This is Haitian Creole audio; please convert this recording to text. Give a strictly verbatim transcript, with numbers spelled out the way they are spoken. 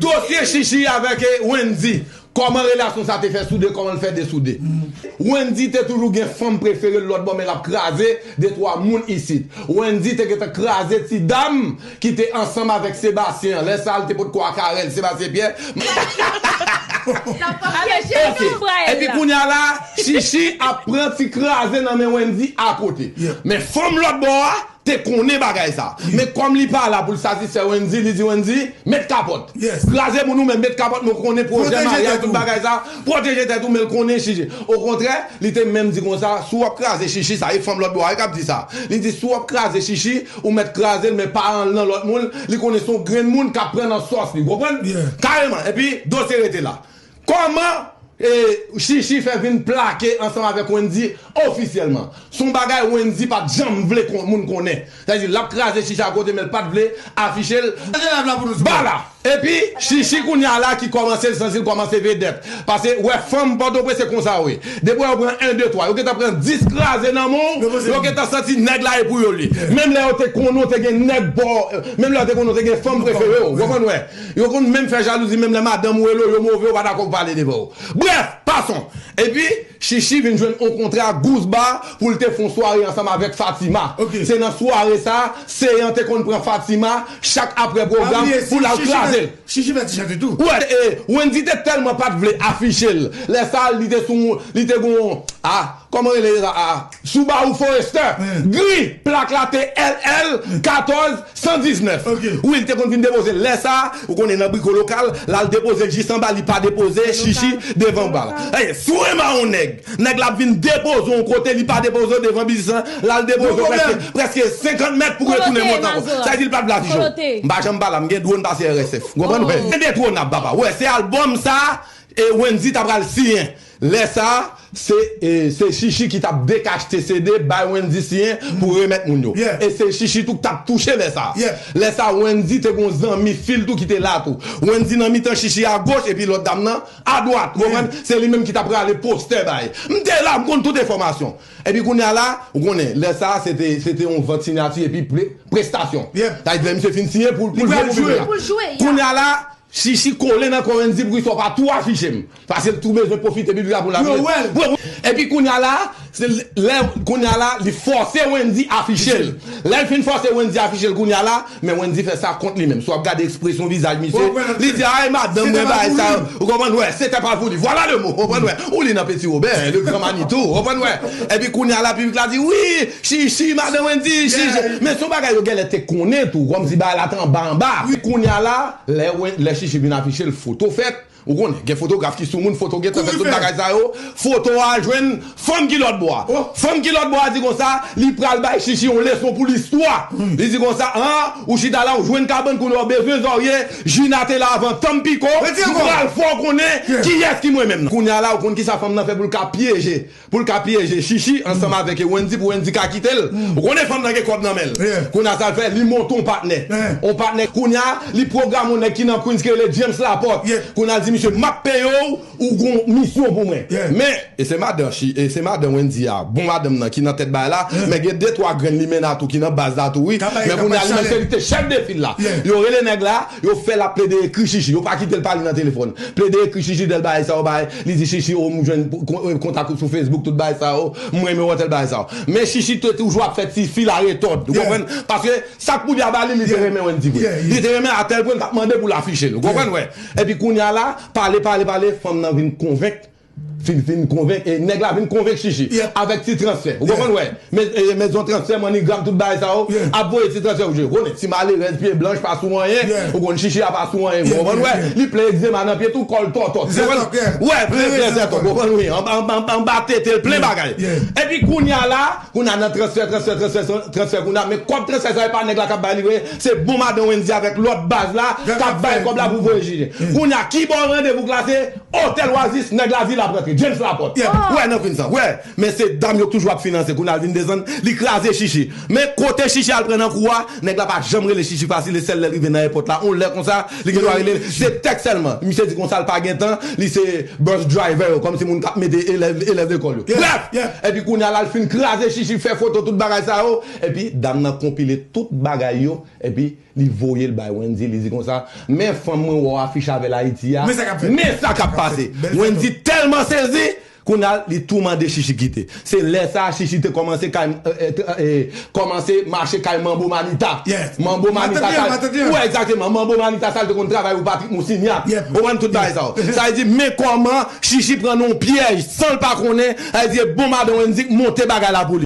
Dosye Chichi avèk, eh, Wendy. Kòman relasyon sa te fè soude, kòman l fè desoude? Wendy te toujou gen fanm prefere l lòt bò, men l ap kraze de twa moun isit. Wendy te gentan kraze ti dam ki te ansanm avèk Sebastien an. Lè sa a, l te potko ak Carel, Sebastien Pierre. L ap pyeje nou. Epi kounye a la, Chichi ap pran ti kraze nan men Wendy akote. Men fanm lòt bò a, te konnen bagay sa. Men kòm li pa la pou l satisfè Wendy, li di Wendy, met kapòt. Kraze moun ou menm, met kapòt, nou konnen pwojè maryaj, tout bagay sa. Pwoteje tèt ou, men l konnen Chichi. Okontrè, li te menm di konsa, si w ap kraze Chichi, sa e fanm lòt bò a k ap di sa. Li di, si w ap kraze Chichi, ou mèt kraze l, men pa al nan lòt moun, li konnen se yon grenn moun k ap pran nan sòs li, w konprann? Kareman. Epi, dosye rete la. Kòman, eh, Chichi fè vin plake ansanm avèk Wendy ofisyèlman? Se yon bagay Wendy pa t janm vle kon-, moun konnen. Sa vle di, l ap kraze Chichi akote, men l pa t vle afiche l. Ba la. Epi, Chichi kounye a la ki kòmanse, l santi l kòmanse vedèt. Paske, wè, fanm Pòtoprens se konsa, wi. Depi yo pran en, de, twa, yo gentan pran dis kraze nan men w, yo gentan santi nèg la e pou yo li. Menm lè yo te konnen w te gen nèg bò, menm lè yo te konnen w te gen fanm prefere w, w konprann, wè. Yo konn menm fè jalouzi, menm lè madanm ou rele w, yo move, yo pa dakò pou pale devan w. Brèf, pason. Epi, Chichi vin jwenn yon kontra Goose Bar pou l te fè yon sware ansanm avèk Fatima. Se nan sware sa, Seyan te konn pran Fatima chak apre pwogram pou l al kraze l. Chichi fè ti chante tou. Wè, e, Wendy te tèlman pa t vle afiche l. Lè sa, li te sou, li te gon, a, kòman rele sa, a, Subaru Forester, gri, plak la te L L katòz san diznèf. Wi, li te konn vin depoze l. Lè sa, ou konnen nan briko lokal, l al depoze l jis anba, li pa depoze Chichi devan ba la. Ey, si w renmen yon nèg, nèg la ap vin depoze w yon kote, li pa depoze w devan biznis lan, l al depoze w prèske, prèske senkant mèt pou retounen monte ankò. Sa vle di l pa t vle afiche w. M pa janm pale, m gen dwòn pase R S F. W konprann, wè? Endetwonab, papa. Wè, se albòm sa, e Wendy ta pral siyen. Lè sa, se, e, se Chichi ki t ap dekachte C D, bay Wendy siyen pou remèt moun yo. E se Chichi tou k t ap touche lè sa. Lè sa, Wendy te gon zanmi fi l tou ki te la tou. Wendy nan mitan, Chichi agoch, epi lòt dam nan adwat. Ou konprann? Se li menm ki t ap rale postè bay. M te la, m konn tout enfòmasyon. Epi kounye a la, ou konnen, lè sa, se te, se te yon vant siyati epi pre-, prestasyon. Sa vle di, lè misye fin siyen pou, pou l jwe pou piblik la. Kounye a la, Chichi kole nan kò Wendy pou ki sa w pa tou afiche m. Paske l tou bezwen pwofite piblik la pou l afiche l. Epi kounye a la, se lè, kounye a la, li fòse Wendy afiche l. Lè l fin fòse Wendy afiche l kounye a la, men Wendy fè sa kont li menm. Si w ap gade ekspresyon vizaj misye, li di, ay, madanm mwen, bagay sa yo. Ou konprann? Wè, c'était pas voulu. Voilà le mot. Ou konprann? Wè. Ou li nan Petit Robert, le grand Manitou. Ou konprann? Wè. Epi kounye a la, piblik la di, wi, Chichi, madanm Wendy, Chichi. Men se yon bagay yo genlè te konnen tou, kòmsi bagay la te anba anba. Kounye a la, lè, lè Chichi vin afiche l, foto fèt. Ou konnen, gen fotograf ki sou moun, foto gentan fèt, tout bagay sa yo. Foto a jwenn fanm ki lòt bò a. Fanm ki lòt bò a di konsa, li pral bay Chichi yon leson pou listwa. Li di konsa, an, ou chita la, ou jwenn kabann kounye a, ou bezwen zòrye, Jina te la avan Tampico, m pral fè w konnen kiyès ki mwen menm nan. Kounye a la, ou konn kisa fanm nan fè pou l ka pyeje. Pou l ka pyeje Chichi ansanm avèk Wendy, pou Wendy ka kite l. Ou konnen fanm nan gen kòb nan men l. Kounye a sa l fè, li monte yon patnè. Yon patnè, kounye a, li pwograme yon nèg ki nan Queens ki rele James Laporte. Kounye a l di misye, m ap peye w, ou gon misyon pou mwen. Men, e se madan Chi, e se madan Wendy a, bon madanm nan ki nan tèt bagay la, men gen de twa grenn limena tou ki nan baz la tou, wi. Men kounye a, li menm se li te chèf de fil la. Yo rele nèg la, yo fè l ap plede ekri Chichi, yo pa kite l pale nan telefòn. Plede ekri Chichi, tèl bagay sa yo bay. Li di Chichi, o, m jwenn kon-, kontak ou sou Facebook, tout bagay sa yo, m renmen w, tèl bagay sa yo. Men Chichi te toujou ap fè ti fil a retòd, ou konprann? Paske sa k pou li a ba li, li te renmen Wendy vre. Li te renmen a tèl pwen l t ap mande pou l afiche l, ou konprann, wè? Epi kounye a la, pale, pale, pale, fanm nan vin konvenk, fin, fin konvenk, e nèg la vin konvenk Chichi avèk ti transfè, ou konprann, wè? Men, e, mezon transfè, MoneyGram, tout bagay sa yo, ap voye ti transfè pou Chichi. Ou konnen, ti malerèz, pye blanch, pa sou anyen, ou konn Chichi a pa sou anyen, ou konprann, wè? Li plen egzema nan pye tou, kò l tòtòt, ou konprann? Wè, plen, plen zètòk, ou konprann, wi, anba, anba, anba, anba tete l, plen bagay. Epi kounye a la, kounye a nan transfè, transfè, transfè, transfè, kounye a, men kòb transfè sa, e pa nèg la k ap bay li vre, se bon madan Wendy avèk lòt baz la, k ap bay kòb la pou voye Chichi. Kounye a, ki bò randevou k la se? Otèl Oasis, nèg lavil ap rantre, James Laporte. Wè, nan Queens an, wè. Men se dam yo k toujou ap finanse, kounye a l vin desann, li kraze Chichi. Men kote Chichi al pran nan kou a, nèg la pa janm rele Chichi fasil, e sèl lè l rive nan èpòt la, yon lè konsa, li gen dwa rele l, se tèks sèlman. Misye di konsa l pa gen tan, li se bus driver yo, kòmsi moun k ap mete elèv, elèv lekòl yo. Brèf, epi kounye a la, l fin kraze Chichi, fè foto, tout bagay sa yo, epi dam nan konpile tout bagay yo, epi Li voye l bay Wendy, li di konsa, men fanm mwen wè w afiche avè l Ayiti a, Men sa k ap fèt. Men sa k ap pase. Bèl Wendy foto. Tèlman sezi, kounye a li tou mande Chichi kite. Se lè sa a Chichi te kòmanse kay, eh, eh, eh, kòmanse mache kay Manbo Manita. Yes. Manbo Manita Matant li an, sa. matant li an. Wi, egzakteman. Manbo Manita sa l te konn travay pou Patrick Moussignac. Yep. Ou konprann tout bagay sa yo. Sa vle di, men kòman Chichi pran nan yon pyèj san l pa konnen, sa vle di bon madan Wendy monte bagay la pou li.